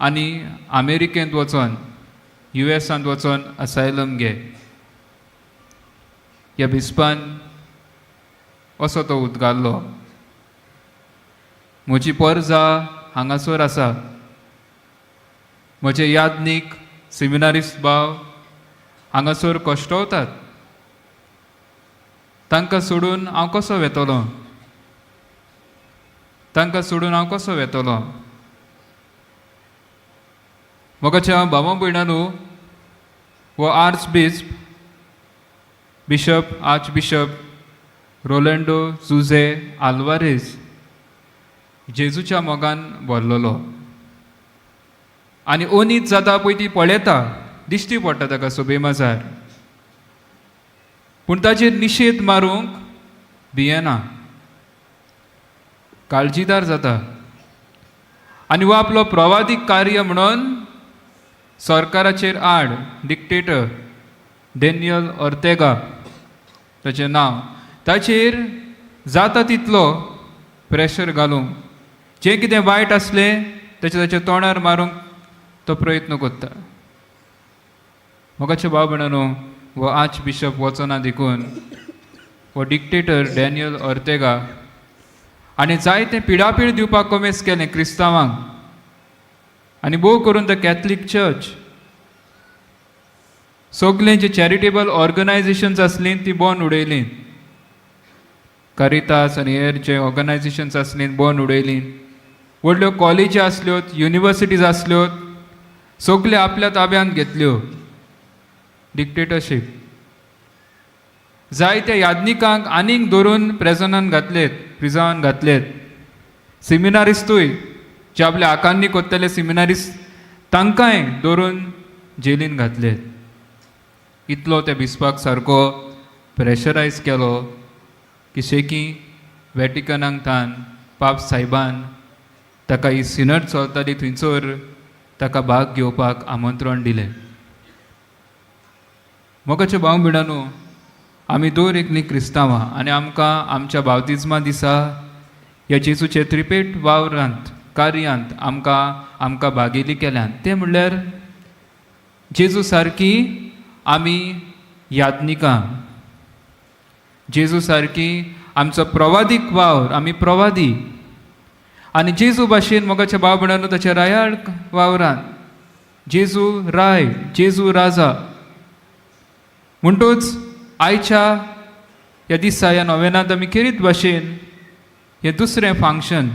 आनी अमेरिकेंत वचोन, युएसांत वचोन असायलम घे. ह्या बिस्पान असो तो उद्गारलो, म्हजी परजा हांगासर आसा, म्हजे याज्ञीक सिमिनारिस्ट भाव हांगासर कश्टवतात, तांकां सोडून हांव कसो वेतलो? तांकां सोडून हांव कसो वेतलो? मोगाच्या भावा भयणांनो, हो आर्च बिस्प bishop arch bishop Rolando Jose Alvarez जेजूच्या मोगान भरलेलो आनी ओनीत जाता पळय ती पळयता, दिश्टी पडटा ताका सभेमाजार, पूण ताचेर निशेध मारूंक भियेना, काळजीदार जाता आनी हो आपलो प्रवादीक कार्य म्हणून सरकाराचेर आड, डिक्टेटर डॅनियल ऑर्तेगा ताचें नांव, ताचेर जाता तितलो प्रेशर घालूंक, जें कितें वायट आसलें ताचें ताच्या तोंडार मारूंक तो प्रयत्न करता. मोगाचे भाव भयणांनो, हो आर्च बिशप वचना देखून हो डिक्टेटर डॅनियल ऑर्तेगा आनी जायतें पिडापीड दिवपाक कोमेस केलें क्रिस्तांवांक आनी भोव करून the Catholic church. सगलें जे चॅरिटेबल ऑर्गनायझेशन्स आसलीं ती बंद उडयलीं. कारितास आनी हेर जे ऑर्गनायझेशन्स आसलीं बंद उडयलीं. व्हडल्यो कॉलेजी आसल्यो, युनिवर्सिटीज आसल्यो, सगल्यो आपल्या ताब्यांत घेतल्यो. डिक्टेटरशीप. जायत्या याज्ञिकांक आनीक धरून प्रेजनान घातलेत, प्रिजावान घातलेत. सिमिनारिस्तूय जे आपल्या आकांनी कोत्तले सिमिनारिस्ट, तांकांय धरून जेलीन घातले. इतलो त्या बिस्पाक सारको प्रेशरायज केलो की शेकी वेटिकनाक थान पाप सायबान ताका ही सिनट चलताली थंयसर ताका भाग घेवपाक आमंत्रण दिलें. मोगाचे भाव भयणांनो, आमी दर एकलीं क्रिस्तांवां आनी आमकां आमच्या बावतिज्मा दिसा ह्या जेजूचे त्रिपेट वावरांत, कार्यांत आमकां आमकां भागेली केल्यात. तें म्हणल्यार जेजू सारकी आमी याज्ञिकां, जेजू सारकी आमचो प्रवादीक वावर, आमी प्रवादी आनी जेजू भाशेन, मोगाच्या भाव भयणांनो, ताच्या रायाळ वावरान जेजू राय, जेजू राजा. म्हणटूच आयच्या ह्या दिसा, ह्या नोवेनांत आमी खेरीत भाशेन हें दुसरें function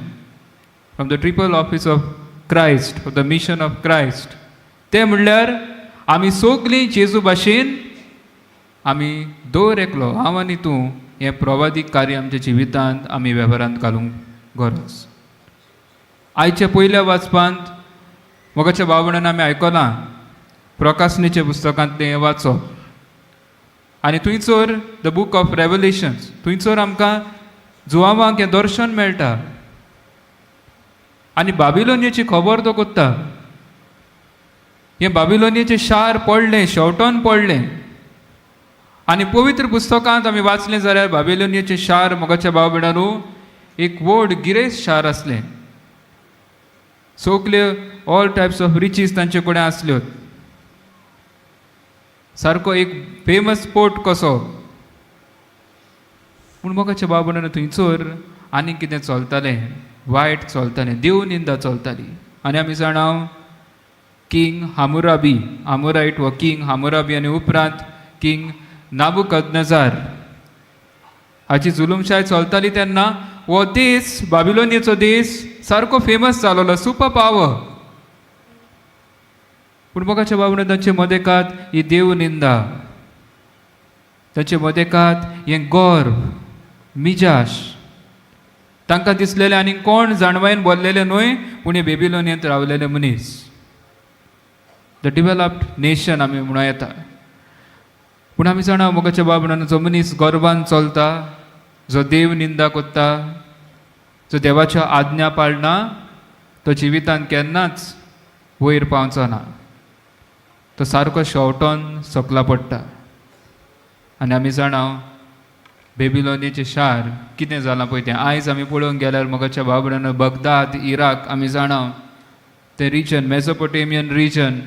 from the triple office of Christ, of the mission of Christ, तें म्हणल्यार आमी सगलीं जेजू भाशेन आमी दर एकलो, हांव आनी तूं, हें प्रवादीक कार्य आमच्या जिवितांत आमी वेव्हारांत घालूंक गरज. आयच्या पयल्या वाचपांत, मोगाच्या भाव भयणांनो, आमी आयकलां प्रकाशनेच्या पुस्तकांतलें हें वाचप आनी थंयसर the book of रेवलेशन्स, थंयसर आमकां जुवांवांक हें दर्शन मेळटा आनी बाबिलोनियाची खबर तो कोत्ता. हें बाबिलोनियाचें शार पडलें, शेवटोन पडलें. आनी पवित्र पुस्तकांत आमी वाचलें जाल्यार बाबिलोनियाचें शार, मोगाच्या भाव भयणांनो, एक व्हड गिरेस्त शार आसलें. सगल्यो ऑल टायप्स ऑफ रिचीस तांचे कडेन आसल्यो, सारको एक फेमस पोर्ट कसो. पूण मोगाच्या भाव भयणांनो, थंयसर आनीक कितें चलतालें, वायट चलतालें, देव निंदा चलताली. आनी आमी जाणा, किंग हामुराबी, हामुरायट हो किंग हामुराबी आनी उपरांत किंग नाबुकदनजार हाची जुलूमशाय चलताली तेन्ना हो देश, बाबिलोनियाचो देश सारको फेमस जालोलो, सुपर पावर. पूण मोगाच्या बाबा, तांचे मदेकात ही देव निंदा, तांचे मदेकात हें गर्व, मिजाश. तांकां दिसलेलें आनी कोण जाणवायन बोल्लेले न्हय, पूण हे बेबिलोनियेंत रावलेले मनीस, the developed nation आमी म्हणूं येता. पूण आमी जाणा, मोगाच्या बाबा, जो मनीस गर्वान चलता, जो देव निंदा करता, जो देवाच्यो आज्ञा पाळना, तो जिवितान केन्नाच वयर पावचो ना. तो सारको शेवटोन सकला पडटा. आनी आमी जाणा बेबिलोनीचें शार कितें जालां पळय तें. आयज आमी पळोवंक गेल्यार, मोगाच्या भाव, बगदाद, इराक, आमी जाणा. तें रिजन, मेसोपोटेमियन रिजन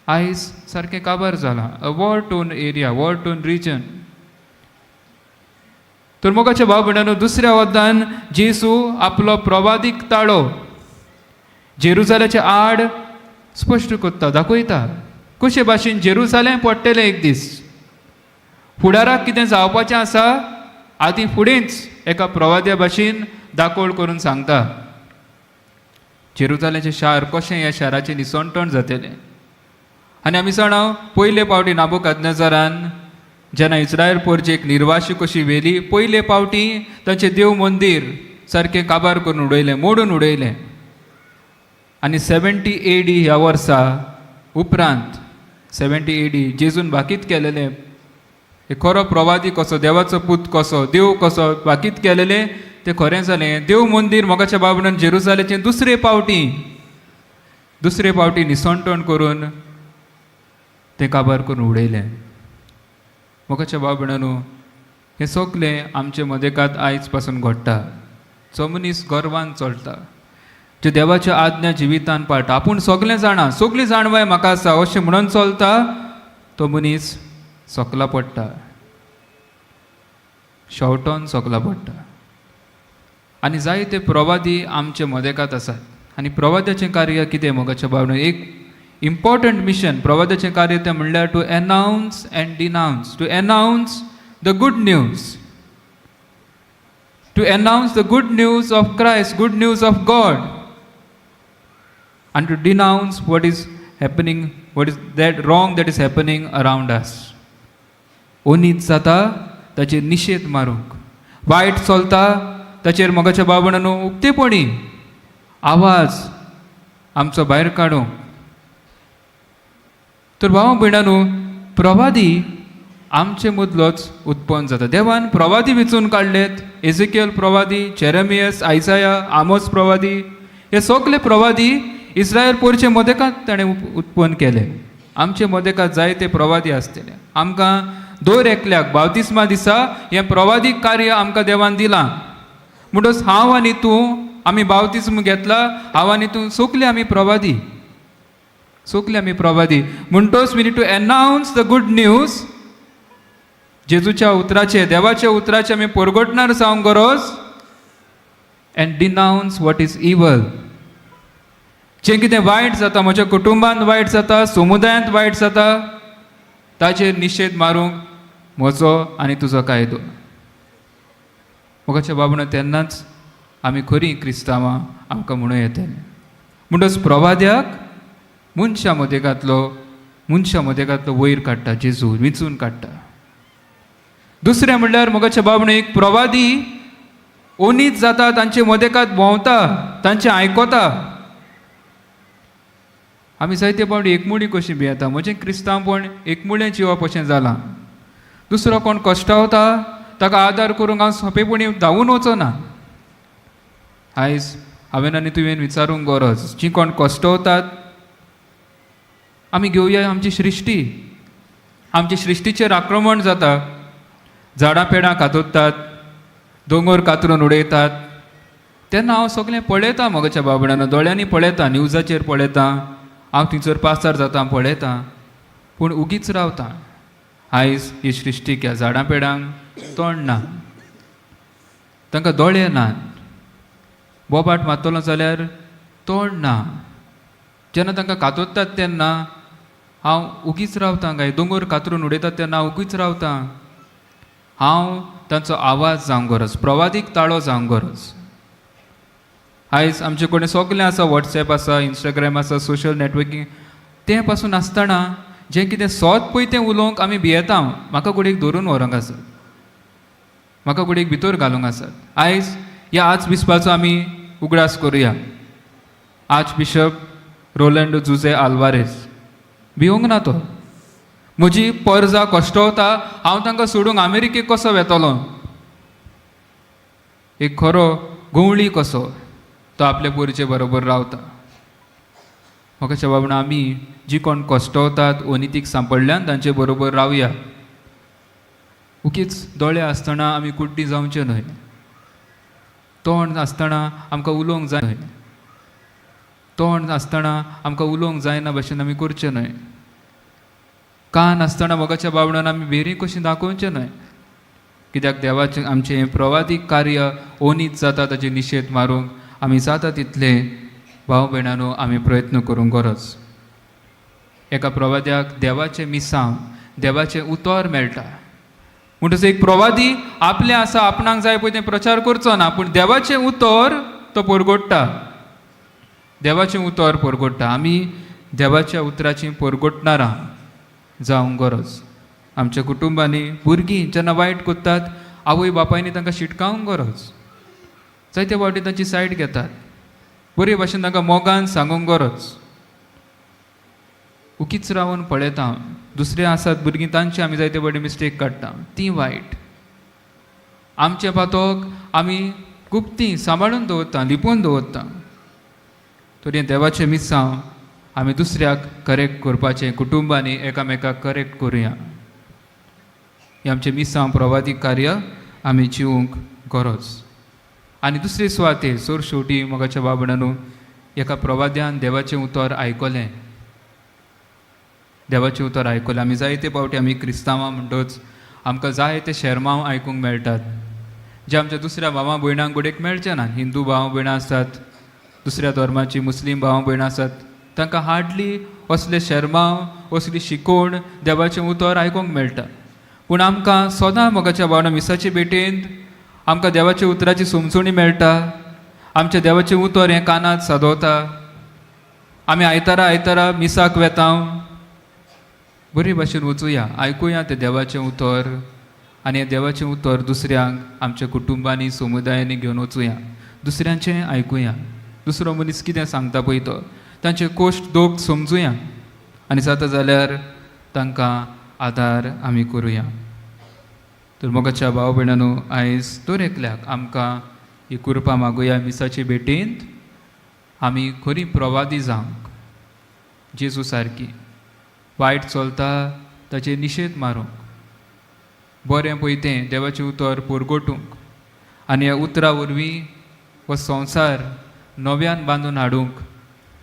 आयज सारकें काबार जालां, a war torn area, war torn region. तर मोगाच्या भाव भयणांनो, दुसऱ्या वद्दान जेजू आपलो प्रवादीक ताळो जेरुजाल्याच्या आड स्पश्ट करता, दाखयता कशे भाशेन जेरुजालेम पडटलें एक दीस. फुडाराक कितें जावपाचें आसा आदीं फुडेंच एका प्रवाद्या भाशेन दाकोळ करून सांगता, जेरुजालेचें शार कशें, ह्या शाराचें निसणटण जातलें. आनी आमी जाणा, पयले पावटी नाबुकादनेजरान जेन्ना इस्रायल पोरजेक निर्वाशी कशी व्हेली, पयले पावटी तांचें देव मंदीर सारकें काबार करून उडयलें, मोडून उडयलें. आनी 70 एडी ह्या वर्सा उपरांत, 70 एडी, जेजून भाकीत केलेलें, हे खरो प्रवादी कसो, देवाचो पूत कसो, देव कसो भाकीत केलेलें, तें खरें जालें. देव मंदीर मोगाच्या बाबणान जेरुजालेचें दुसरे पावटी निसणटण करून तें काबार करून उडयलें. मोगाच्या बाबणानू, हें सगलें आमचे मदेकात आयज पासून घडटा. जो मनीस गर्वान चलता, जे देवाच्या आज्ञा जिवितान पाळटा, आपूण सगलें जाणा, सगळी जाणवाय म्हाका आसा अशें म्हणून चलता, तो मनीस सकला पडटा, शेवटोन सकला पडटा. आनी जायते प्रवादी आमचे मदेकात आसात. आनी प्रवाद्याचें कार्य कितें, मोगाच्या भावना? एक इम्पॉर्टंट मिशन प्रवाद्याचें कार्य तें म्हणल्यार to announce and denounce, to announce the good news, to announce the good news of Christ, good news of God, and to denounce what is happening, what is that wrong that is happening around us. ओनीत जाता ताचेर निशेध मारूंक, वायट चलता ताचेर मोगाच्या बाबणानो उक्तेपणी आवाज आमचो भायर काडूंक. तर भाव भयणानो, प्रवादी आमचे मदलोच उत्पन्न जाता. देवान प्रवादी विचून काडलेत. एझेकियल प्रवादी, जेरेमियस, आयजाया, आमोस प्रवादी, हे सगळे प्रवादी इस्रायल पोरचे मदेकात ताणें उत्पन्न केले. आमचे मदेकात जायते प्रवादी आसतले. आमकां दर एकल्याक बावतिस्मा दिसा हें प्रवादी कार्य आमकां देवान दिलां. म्हणटच हांव आनी तूं, आमी बावतिस्म घेतला, हांव आनी तूं सगले आमी प्रवादी, सगले आमी प्रवादी. म्हणटच we need to announce the good news. जेजूच्या उतराचे, देवाच्या उतराचे आमी परगटणार जावंक गरज and denounce what is evil. जें कितें वायट जाता, म्हज्या कुटुंबांत वायट जाता, समुदायांत वायट जाता, ताचेर निशेध मारूंक म्हजो आनी तुजो कायदो. मोगाच्या बाबून, तेन्नाच आमी खरीं क्रिस्तांवां आमकां म्हणूं येतलें. म्हणटच प्रवाद्याक मनशां मदेकांतलो वयर काडटा जेजू, विंचून काडटा. दुसरें म्हणल्यार, मोगाच्या बाबून, एक प्रवादी ओनीत जाता, तांचे मदेकात भोंवता, तांचें आयकता. आमी जायते फावटी एकमुडी कशी भियेता. म्हजें क्रिस्तांवपण एकमुळें जिवप अशें जालां. दुसरो कोण कश्टावता ताका आदार करूंक हांव सोंपेपणी धांवून वचना. आयज हांवें आनी तुवें विचारूंक गरज, जीं कोण कश्टवतात, आमी घेवया आमची सृश्टी. आमची सृश्टीचेर आक्रमण जाता. झाडां पेडां कातरतात, दोंगर कातरून उडयतात, तेन्ना हांव सगळें पळयतां. मोगाच्या बाबड्यानो, दोळ्यांनी पळयतां, न्यूजाचेर पळयतां, हांव थंयसर पासार जाता, पळयतां, पूण उगीच रावता. आयज ही सृश्टीक, ह्या झाडां पेडांक तोंड ना, तांकां दोळे नात. बोबाट मारतलो जाल्यार तोंड ना. जेन्ना तांकां कातरतात तेन्ना हांव उगीच रावतां काय? दोंगर कातरून उडयतात तेन्ना हांव उगीच रावतां? हांव तांचो आवाज जावंक गरज, प्रवादीक ताळो जावंक गरज. आयज आमचे कडेन सगळें आसा, वॉट्सएप आसा, इंस्टाग्राम आसा, सोशल नॅटवर्कींग, तें पासून आसतना जें कितें सोत पळय तें उलोवंक आमी भियेता. म्हाका कुडीक धरून व्हरूंक आसत, म्हाका कुडीक भितर घालूंक आसत. आयज ह्या आर्च बिस्पाचो आमी उगडास करुया, arch bishop Roland Jose Alvarez. भिवंक ना तो. म्हजी परजा कश्टवता, हांव तांकां सोडूंक अमेरिकेक कसो वेतलो? एक खरो गवळी कसो तो आपल्या पोरचे बरोबर रावता. म्हाका बाबा, आमी जी कोण कश्टवतात, अनितीक सांपडल्यान, तांचे बरोबर रावया. उगीच दोळे आसतना आमी कुड्डी जावचे न्हय. तोंड आसतना आमकां उलोवंक जाय न्हय. तोंड आसतना आमकां उलोवंक जायना भशेन आमी करचें न्हय. कान आसतना मोगाच्या बावणान आमी भेरी कशी दाखोवचें न्हय. कित्याक देवाचें आमचें हें प्रवादीक कार्य ओनीत जाता ताचे निशेध मारूंक आमी जाता तितले भाव भयणांनो आमी प्रयत्न करूंक गरज. एका प्रवाद्याक देवाचें मिसांव, देवाचें उतर मेळटा. म्हणटच एक प्रवादी आपलें आसा, आपणाक जाय पळय तें प्रचार करचो ना, पूण देवाचें उतर तो परगोडटा. देवाचें उतर परगोडटा. आमी देवाच्या उतराची परगोटणारां जावंक गरज. आमच्या कुटुंबांनी भुरगीं जेन्ना वायट करतात, आवय बापायनी तांकां शिटकावंक गरज. जायते फावटी तांची सायड घेतात. बरे भाशेन तांकां मोगान सांगूंक गरज. उकीच रावन पळयता दुसरे आसात भुरगीं, तांची आमी जायते फावटी मिस्टेक काडटा, तीं वायट. आमचें पातोक आमी गुप्ती सांबाळून दवरता, लिपोवन दवरता. तरी देवाचें मिसांव आमी दुसऱ्याक करेक्ट करपाचें, कुटुंबांनी एकामेकाक करेक्ट करुया. हें आमचें मिसांव प्रवादीक कार्य आमी जिवूंक गरज. आनी दुसरे सुवातेर सोर शेवटी मोगाच्या बाबणानू एका प्रवाद्यान देवाचें उतर आयकलें. देवाचें उतर आयकलें. आमी जायते फावटी आमी क्रिस्तांवां म्हणटच आमकां जायते शेरमांव आयकूंक मेळटात, जे आमच्या दुसऱ्या भावा भयणांक घडयेक मेळचे ना. हिंदू भाव भयणां आसात, दुसऱ्या धर्माची मुस्लीम भाव भयणां आसात, तांकां हार्डली असले शेरमांव, असली शिकोवण, देवाचें उतर आयकूंक मेळटा. पूण आमकां सदां मोगाच्या भावना मिसाचे भेटेंत आमकां देवाच्या उतराची समजणी मेळटा. आमच्या देवाचें उतर हें कानांत सादवता. आमी आयतारा आयतारा मिसाक वेता. बरे भाशेन वचुया, आयकुया तें देवाचें उतर आनी हें देवाचें उतर दुसऱ्यांक आमच्या कुटुंबांनी, समुदायांनी घेवन वचुया. दुसऱ्यांचें आयकुया, दुसरो मनीस कितें सांगता पळय तो, तांचे कोश्ट दोख समजुया आनी जाता जाल्यार तांकां आदार आमी करुया. तर मोगाच्या भाव भयणांनो, आयज दर एकल्याक आमकां ही कृपा मागुया. मिसाचे भेटेंत आमी खरी प्रवादी जावंक, जेजू सारकी वायट चलता ताचेर निशेध मारूंक, बरें पळय तें देवाचें उतर परगटूंक आनी ह्या उतरा वरवीं हो संवसार नव्यान बांदून हाडूंक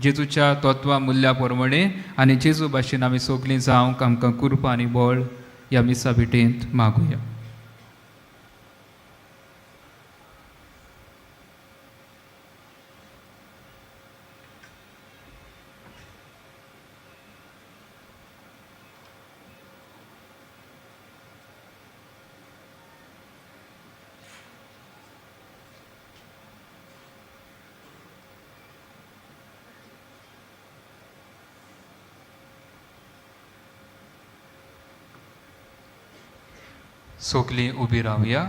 जेजूच्या तत्वा मुल्या प्रमाणे आनी जेजू भाशेन आमी सगलीं जावंक आमकां कृपा आनी बळ ह्या मिसा भेटेंत मागुया. सगलीं उबी रावया.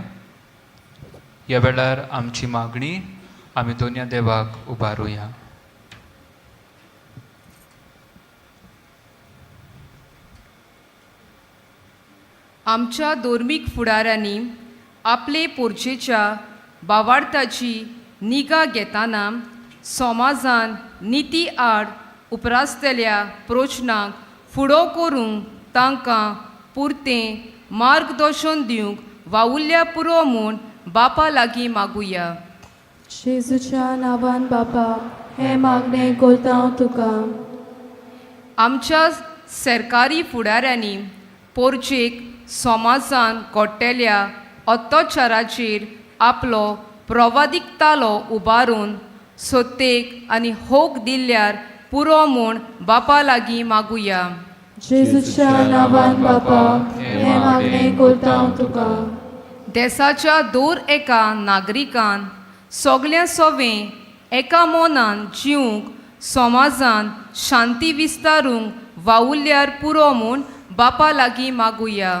ह्या वेळार आमची मागणी आमी दोनया देवाक उबारुया. आमच्या धर्मीक फुडाऱ्यांनी आपले पोरचेच्या बावार्थाची निगा घेतना समाजान निती आड उपरासतल्या प्रश्नांक फुडो करूंक तांकां पुरतें मार्गदर्शन दिवंक वावुरल्या पुरो म्हूण बापा लागीं मागुया. जेजूच्या नांवान बापा, हें मागणें करता हांव तुका. आमच्या सरकारी फुडाऱ्यांनी पोरचेक समाजान घडटेल्या अत्याचाराचेर आपलो प्रवादीक तालो उबारून सत्तेक आनी होक दिल्यार पुरो म्हूण बापा लागीं मागुया. जेजूच्या नांवान बापा, हें मागणें करता हांव तुका. देसाच्या दर एका नागरिकान सगल्या सोवें एका मनान जिवंक समाजान शांती विस्तारूंक वावुरल्यार पुरो म्हूण बापा लागीं मागुया.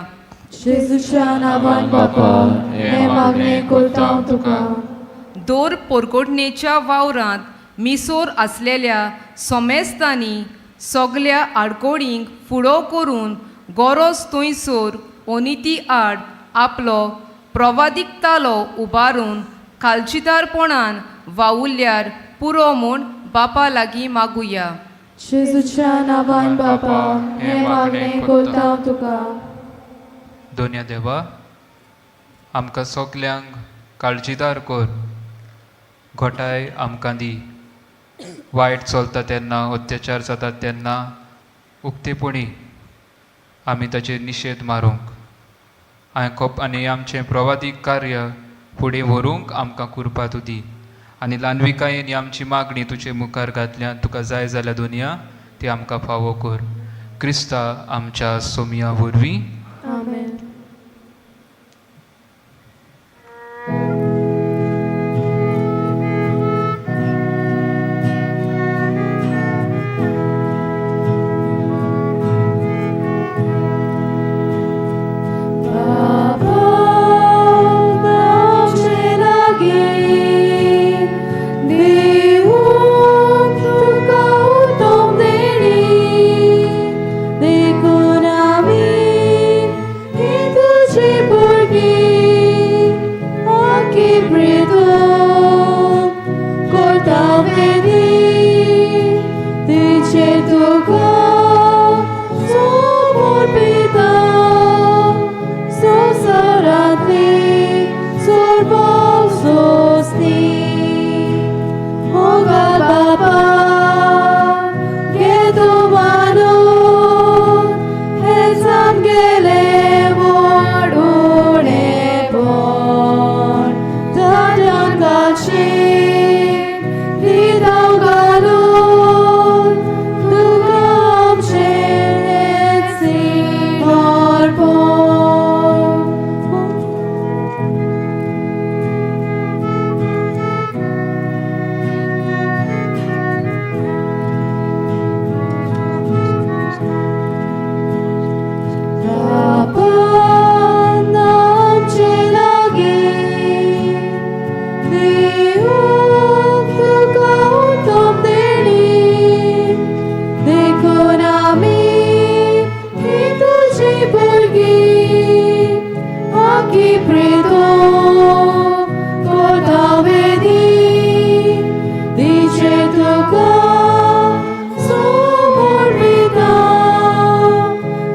जेजूच्या नांवान बापा, हें मागणें करता हांव तुका. दर पोरकोटणेच्या वावरांत मिसोर आसलेल्या सोमेस्तांनी सगल्या आडकोडींक फुडो करून गरज थंयसर अनिती आड आपलो प्रवादीक तालो उबारून कालचिदारपणान वावुरल्यार पुरो म्हूण बापा लागीं मागुया. जेजूच्या नांवान बापा, हें मागणें करता हांव तुका. दोनया देवा, आमकां सगल्यांक काळजीदार कर, घोटाय आमकां दी. वायट चलता तेन्ना, अत्याचार जातात तेन्ना उक्तेपणी आमी ताचेर निशेध मारूंक आनी आनी आमचें प्रवादीक कार्य फुडें व्हरूंक आमकां कुरपा तूं दी आनी ल्हानविकायेन ही आमची मागणी तुजे मुखार घातल्यान तुका जाय जाल्यार दुनिया ती आमकां फावो कर. क्रिस्ता आमच्या सोमया वरवीं. आमेन. बाबा आमचे लागीं देवून तुका उतम देणी, देखून आमी ही तुजी भुरगीं आखी प्रेतून करता वेदी तिचे तुका समर्पिता. संवसारांतली चड सोंसनी मोगाळ बाबा घे तूं मानून हेंच आमगेलें व्हड उणेपण. ताज्यान काशी लिदांव घालून तुका आमचें हेंच समर्पण. बाबा आमचे लागीं देवून तुका उतम देणी, देखून आमी ही तुजी भुरगीं आखी प्रेतून करता वेदी तिचे तुका समर्पिता.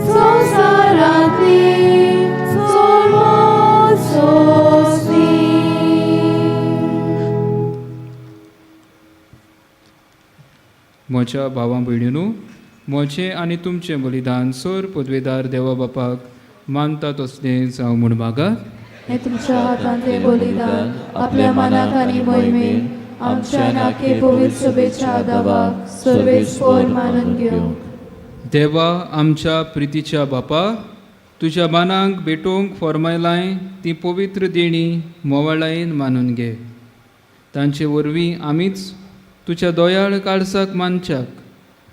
संवसारांतली चड सोंसनी. म्हज्या भावां भयणीनू, म्हजें आनी तुमचें बलिदान सोर पदवेदार देवा बापाक मानता तसलें जावं म्हूण मागात. हें तुमच्या हातांतलें बलिदान आपल्या मनाक आनी मोहिमेन आमच्या नाके पवित्र सभेच्या दावाक सर्वेस्पर मानून घेवंक. देवा आमच्या प्रितीच्या बापा, तुज्या मानांक भेटोवंक फॉर्मायलाय ती पवित्र देणी मोवाळायेन मानून घे. तांचे वरवीं आमीच तुज्या दोयाळ काळसाक मानच्याक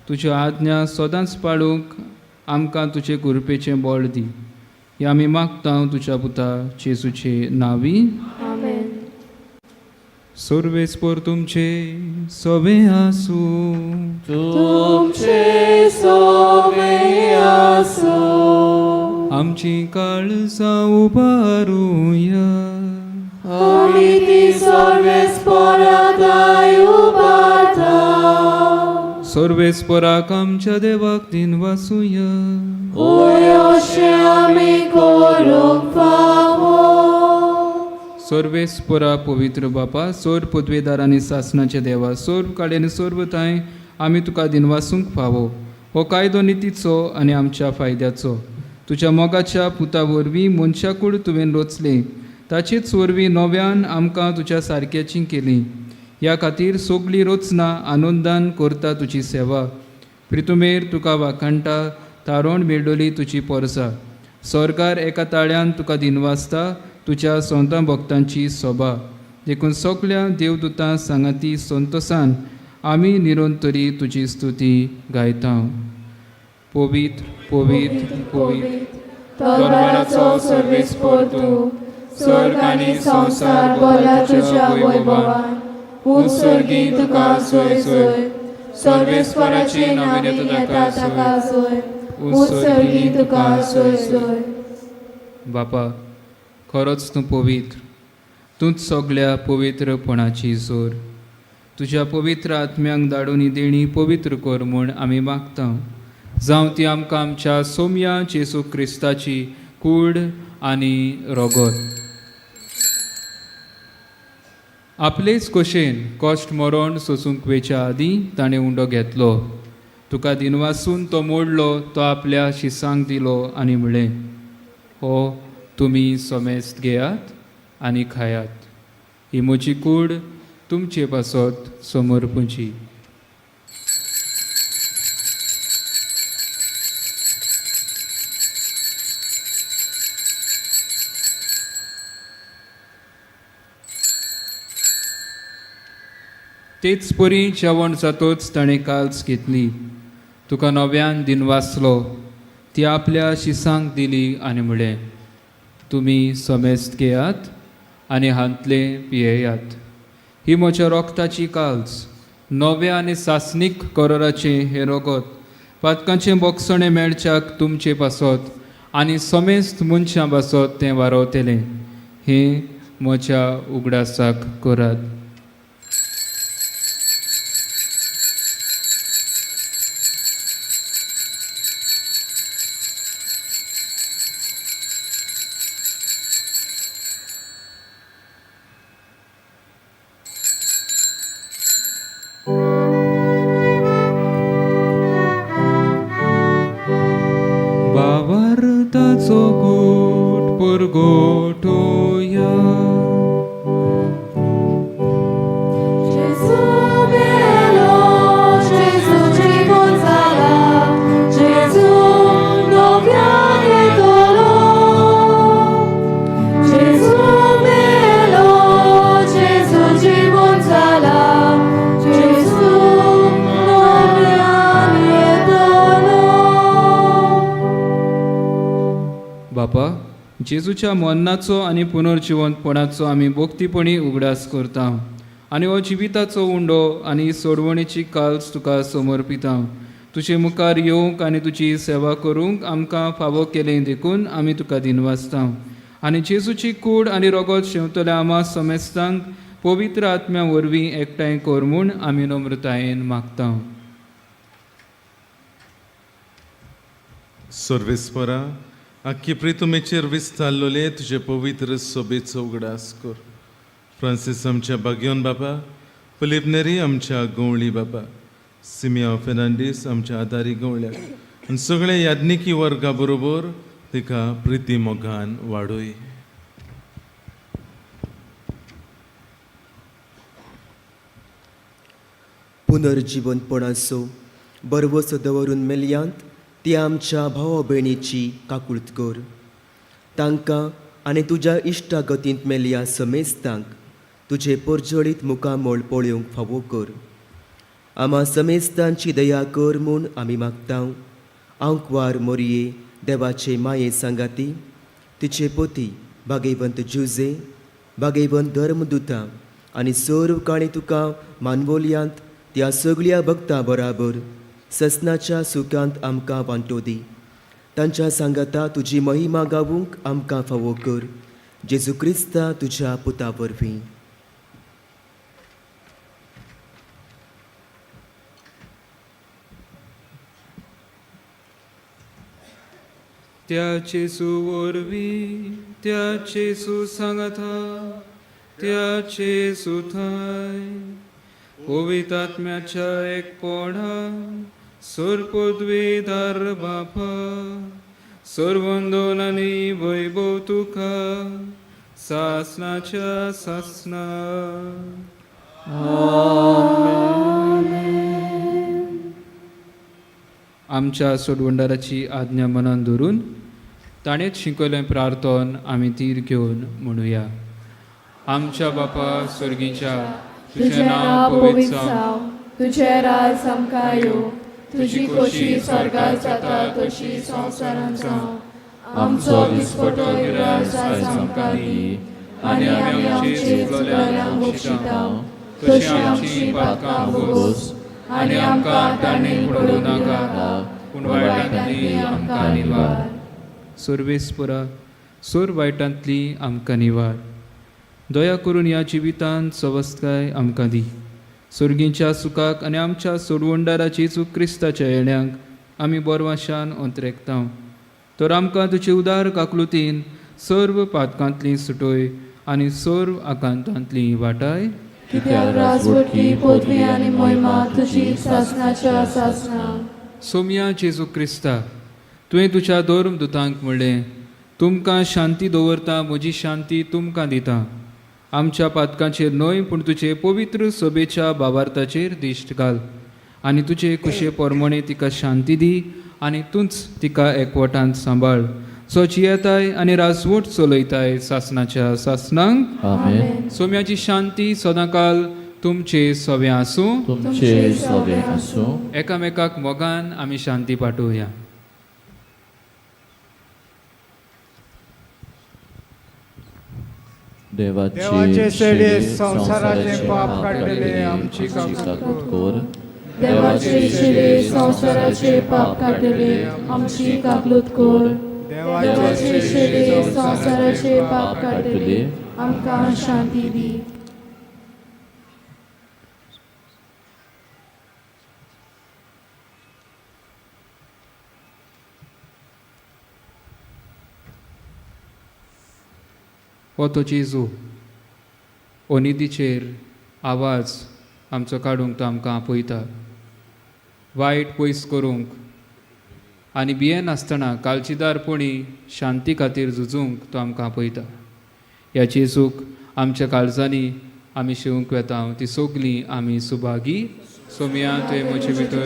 तुज्यो आज्ञा सदांच पाळूंक आमकां तुजे कृपेचें बळ दी. हें आमी मागता तुज्या पुता जेजूचे नांवी. आमेन. सर्वेस्पर तुमचे सवे आसूं. तुमचे सोवे आसूं. आमची काळजां उबारुया. आमी ती सर्वेस्पराताय उबारता. सर्वेस्पराक आमच्या देवाक दिन वासुया. ओय अशें आमी करूंक फावो. सर्वेस्परा पवित्र बापा, सोर पदवेदार आनी सासणाचे देवा, सोर काडे आनी सोर्वताय आमी तुका दिनवासूंक फावो. हो कायदो नितीचो आनी आमच्या फायद्याचो. तुज्या मोगाच्या पुता वरवीं मनशाकूड तुवें रचलें, ताचेच वरवीं नव्यान आमकां तुज्या सारक्याची केली. ह्या खातीर सगळी रचना आनंदान करता तुजी सेवा. प्रितुमेर तुका वाखाणटा, तारोण मेळडली तुजी पोरसा. सरकार एका ताळ्यान तुका दिनवासता, तुज्या संतां भक्तांची सोबा. देखून सगल्या देवदूतां सांगाती संतोसान आमी निरंतरी तुजी स्तुती गायता. पवित्र पवित्र पवित्र दरबाराचो सर्वेस्पर तूं, स्वर्ग आनी संवसार भरला तुज्या वैभवान. उत्सर्गी तुका सोय सोय, सर्वेस्पराचे नांवान येता ताका सोय, उत्सर्गी तुका सोय सोय. बापा, खरोच तूं पवित्र, तूंच सगल्या पवित्रपणाची जोर. तुज्या पवित्र आत्म्यांक धाडून ही देणी पवित्र कर म्हूण आमी मागता. जावं ती आमकां आमच्या सोम्या जेजू क्रिस्ताची कूड आनी रोगत. आपलेच खोशेन कश्ट मरण सोसूंक वेच्या आदीं ताणें उंडो घेतलो. तुका दिनवासून तो मोडलो, तो आपल्या शिसांक दिलो आनी म्हणलें, हो तुमी समेस्त घेयात आनी खायात, ही म्हजी कूड तुमचे पासत समर्पूची. तेच परी जेवण जातोच ताणें काल्स घेतली, तुका नव्यान दिनवासलो, ती आपल्या शिसांक दिली आनी म्हणलें, तुमी समेस्त घेयात आनी हांतलें पियेयात, ही म्हज्या रोगताची काल्स, नव्या आनी सासणीक करोराचें हें रोगत पातकांचें बोगसणें मेळच्याक तुमचे पासत आनी समेस्त मनशां पासत तें वारवतलें. हें म्हज्या उगडासाक करात. बाबार्थाचो गोट पुरगोटोया. Gesù bello, Gesù ci consola, Gesù non piange dolore. Gesù bello, Gesù ci consola, Gesù non piange dolore. बापा, जेजूच्या मरणाचो आनी पुनर्जिवंतपणाचो आमी भक्तीपणी उगडास करता आनी हो जिविताचो उंडो आनी सोडवणेची काल्स तुका समर्पिता. तुजे मुखार येवंक आनी तुजी सेवा करूंक आमकां फावो केलें देखून आमी तुका दिनवासता. आनी जेजूची कूड आनी रोगोत शेंवतल्या आमा समेस्तांक पवित्र आत्म्या वरवीं एकठांय कर म्हूण आमी नम्रतायेन मागता. सर्वेस्परा, आख्खी प्रितुमेचेर विस्तारलोले तुजे पवित्र सोबेचो उगडास कर. फ्रांसीस आमच्या बागयोन बाबा, फिलीप नेरी आमच्या गवळी बाबा, सिमिया फेर्नांडीस आमच्या आदारी गवळ्याक आनी सगळे याज्ञिकी वर्गा बरोबर तिका प्रिती मोगान वाडोय. पुनर्जिवंतपणाचो बरवसो दवरून मेल्यांत ती आमच्या भावा भयणीची काकूळत कर. तांकां आनी तुज्या इश्टागतींत मेल्ल्या समेस्तांक तुजें परजळीत मुखामळ पळोवंक फावो कर. आमा समेस्तांची दया कर म्हूण आमी मागता. आंकवार मोरये देवाचे माये सांगाती तिचे पोती भागेवंत जुजे, भागेवंत धर्मदुतां आनी सर्व काणी तुका मानवोलयांत त्या सगळ्या भक्तां बराबर ससनाच्या सुखांत आमकां वांटो दी. तांच्या सांगाता तुजी महिमा गावूंक आमकां फावो कर. जेजू क्रिस्ता तुज्या पुता वरवीं. त्या जेजू वरवीं, त्या जेजू सांगाता, त्या जेजू थंय पवित्र आत्म्याच्या एकपणान सर्पद्वेदार बापा सर्वंदोन आनी वैभव तुका सासनाच्या सासना. आमच्या सोडवंडाराची आज्ञा मनान धरून ताणेंच शिकयलें प्रार्थन आमी तीर घेवन म्हणुया. आमच्या बापा स्वर्गीच्या, तुझें नांव पवित्र जावं, तुझें राज आमकां येवं, तुजी खोशी स्वर्गार जाता तशी संवसारांत जावं. आमचो दिसपटो गिरास आयज आमकां दी आनी आमी आमचे चुकल्यांक बक्षिता तशी आमची पातकां भोगोस आनी आमकां ताणें पडूं नाका, पूण वायटांतली आमकां निवार. सर्वेस्परा, सोर वायटांतली आमकां निवार. दया करून ह्या जिवितांत सवस्तकाय आमकां दी. सर्गींच्या सुखाक आनी आमच्या सोडवंडारा जेजू क्रिस्ताच्या येण्यांक आमी बोरवाशान अंतरेकता. तर आमकां तुजे उदार काकलुतीन सर्व पातकांतली सुटोय आनी सर्व आकांतांतली वाटाय. कित्याक राजवटकी पदवी आनी मोहिमा तुजी सासनाच्या सासना. सोमया जेजू क्रिस्ता, तुवें तुज्या धर्म दुतांक म्हणलें, तुमकां शांती दवरता, म्हजी शांती तुमकां दिता. आमच्या पातकांचेर न्हय पूण तुजे पवित्र सभेच्या बाबार्थाचेर दिश्ट घाल आनी तुजे कुशे पोरमोणे तिका शांती दी आनी तूंच तिका एकवटान सांबाळ, जो जियेताय आनी राजवट चलयताय सासनाच्या सासनांक. आमेन. सोम्याची शांती सदांकाल तुमचे सवे आसूं. तुमचे सवे आसूं. एकामेकाक मोगान आमी शांती पाठोवया. देवाचे शेडे संवसाराचे पाप काडटले आमची काकूत कर. देवाचे शिरे संवसाराचे पाप काडटले आमची काकलूत कर. देवाचे शिरे संवसाराचे पाप काडटले आमकां शांती दी. हो तो जेजू ओनिदीचेर आवाज आमचो काडूंक तो आमकां आपयता, वायट पयस करूंक आनी भियेनासतना काळजीदारपणी शांती खातीर झुजूंक तो आमकां आपयता. ह्या जेजूक आमच्या काळजांनी आमी शिवूंक वेता ती सगलीं आमी सुभागी. सोमया, तुवें म्हजे भितर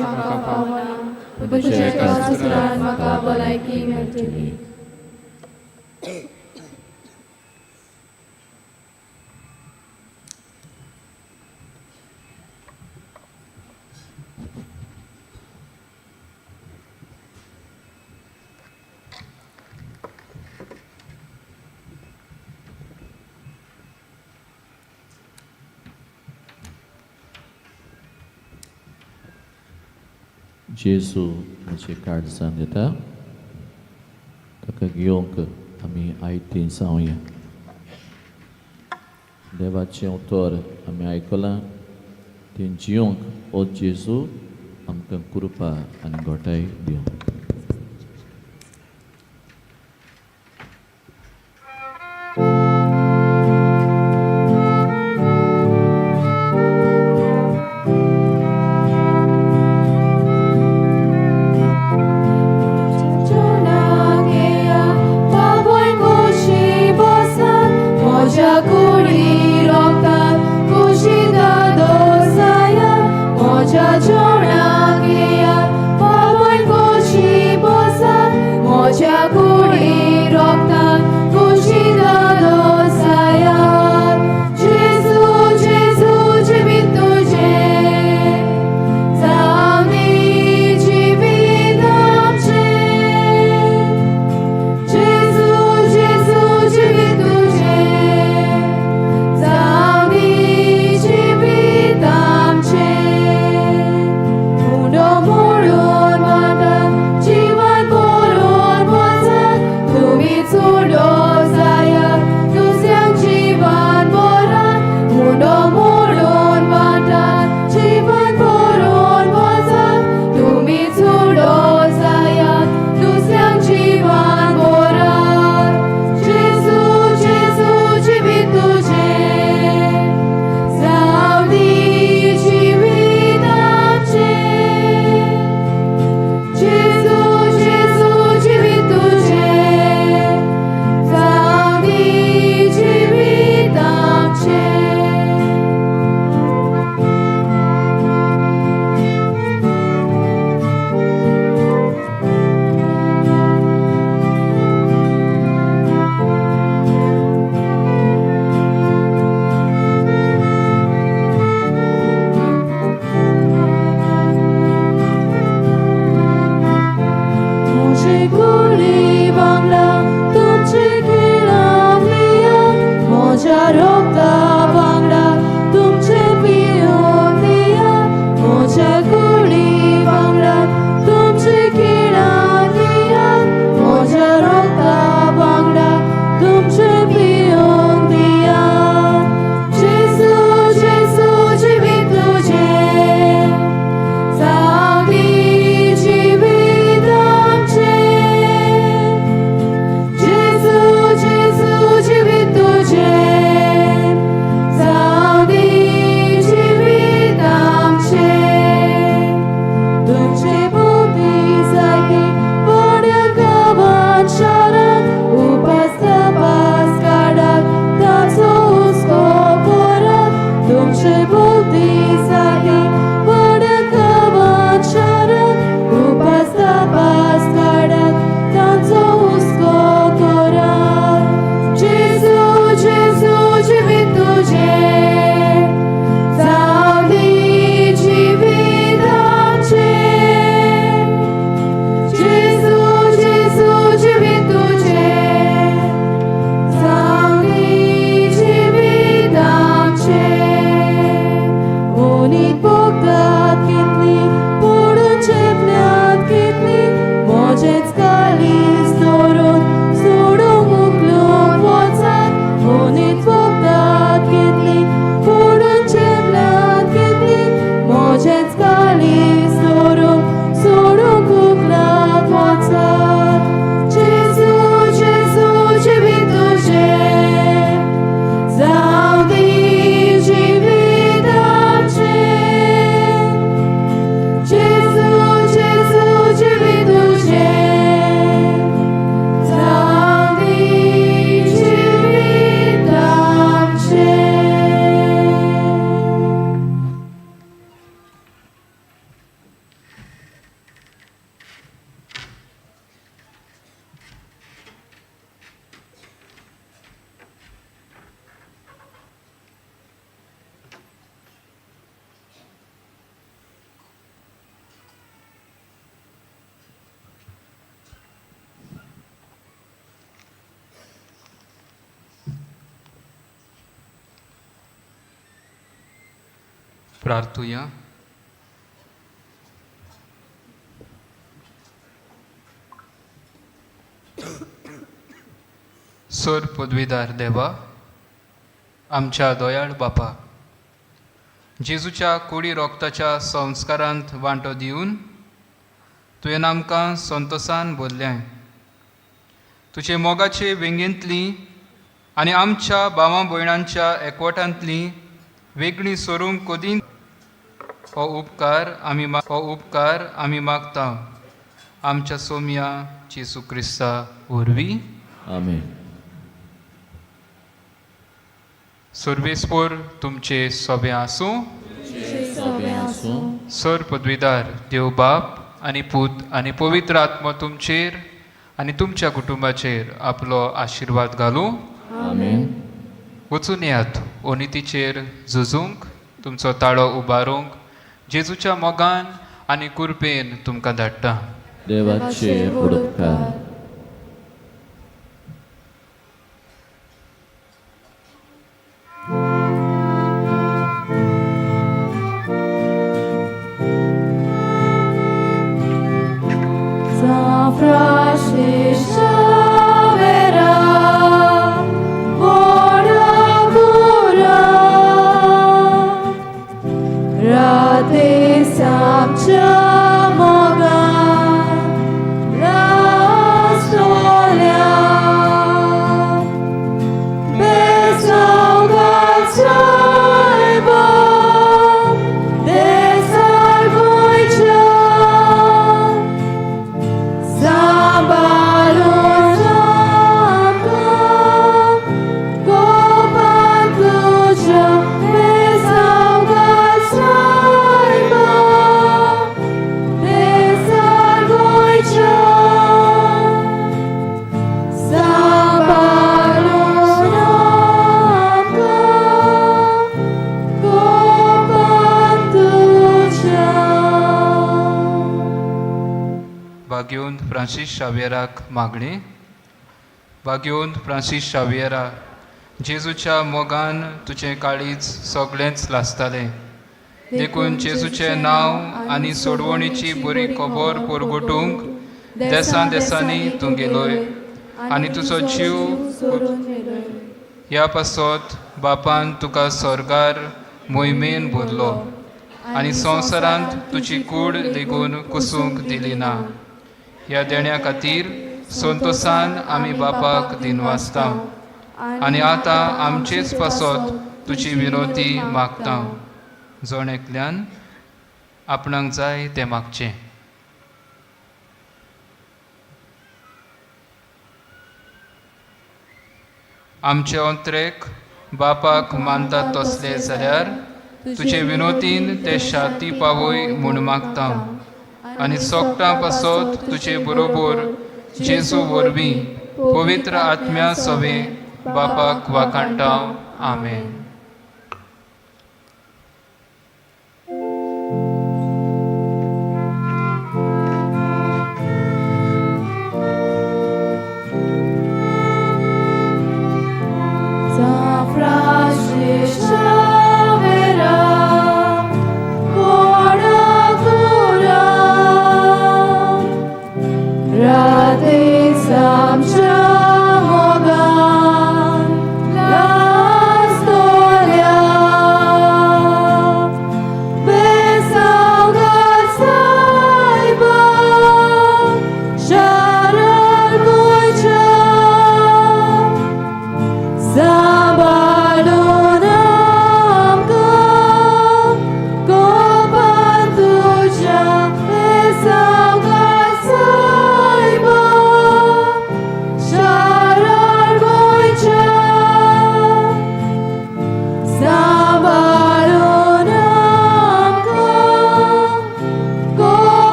म्हाका पावना, तुज्या कास्तरान म्हाका भलायकी मेळटली. जेजू म्हजे काळजान येता, ताका घेवंक आमी आयतीं जावया. देवाचें उतर आमी आयकलां, तें जिवंक ओ जेजू आमकां कृपा आनी घोटाय दिवं. म्हज्या जोडा घेया बाबूय खोशी. तुमचे भोवती जायती व्हड्या गांवांत शारांत उपास तपास काडात ताचो हुस्को करात तुमचे भोवती जायती व्हड्या गांवांत शारांत उपास तपास काडात ताचो हुस्को करात जेजू जेजू जिवीत तुजें जावं दी जिवीत आमचें जेजू जेजू जिवीत तुजें जावं दी जिवीत आमचें ओनीत भोगतात कितली पडून चेपल्यात कितली म्हजेंच काळीज दवरून सोडूंक उखलूंक वचात ओनीत भोगतात कितली पडून चेपल्यात कितली म्हजेंच काळीज दवरून सोडूंक उखलात वचात जेजू जेजू जिवीत तुजें जावं दी जिवीत आमचें जेजू जेजू जिवीत तुजें जावं दी जिवीत आमचें. प्रार्थुया. सोर पदवीदार देवा, आमच्या दोयाळ बापा, जेजूच्या कुडी रोगताच्या संस्कारांत वांटो दिवन तुवें आमकां संतोसान भरलें. तुजे मोगाचे वेंगेंतली आनी आमच्या भावा भयणांच्या एकवटांतली वेगळी सरूंक कदी हो उपकार आमी हो उपकार आमी मागता आमच्या सोमया जेजू क्रिस्ता वरवीं. आमेन. सर्वेस्पोर तुमचे सोबें आसूं. सोबें आसूं. सर पदवीदार देव बाप आनी पूत आनी पवित्र आत्मो तुमचेर आनी तुमच्या कुटुंबाचेर आपलो आशिर्वाद घालूं. आमेन. वचून येयात ओनितीचेर झुजूंक, तुमचो ताळो उबारूंक जेजूच्या मोगान आनी कुरपेन तुमकां धाडटा. देवाचेर उपकार. San Francisco vera ora cura Rate samcha moga Rastolia Besaugat saiba Desalvoicha Sambalonamka Kopantuja. भाग्योन फ्रांसीस शाव्येराक मागणें. भाग्योन फ्रांसीस शाव्येरा, जेजूच्या मोगान तुजें काळीज सगळेंच लासतालें, देखून जेजूचें नांव आनी सोडवणीची बरी खबर परगटूंक देसां देसांनी तूं गेलोय आनी तुजो जीव सोडून मेलोय. ह्या पासत बापान तुका स्वर्गार मोहिमेन भरलो आनी संवसारांत तुजी कूड लेगून कुसूंक दिली ना. ह्या देण्या खातीर संतोसान आमी बापाक दिनवासता आनी आतां आमचेच पासत तुजी विनोती मागता. जण एकल्यान आपणाक जाय तें मागचें. आमचे अंत्रेक बापाक मानतात तसले जाल्यार तुजे विनोतीन ते शांती पावय म्हूण मागता आनी सोगटां पासत तुजे बरोबर जेजू वरवीं पवित्र आत्म्या सवें बापाक वाखाणटा. आमेन.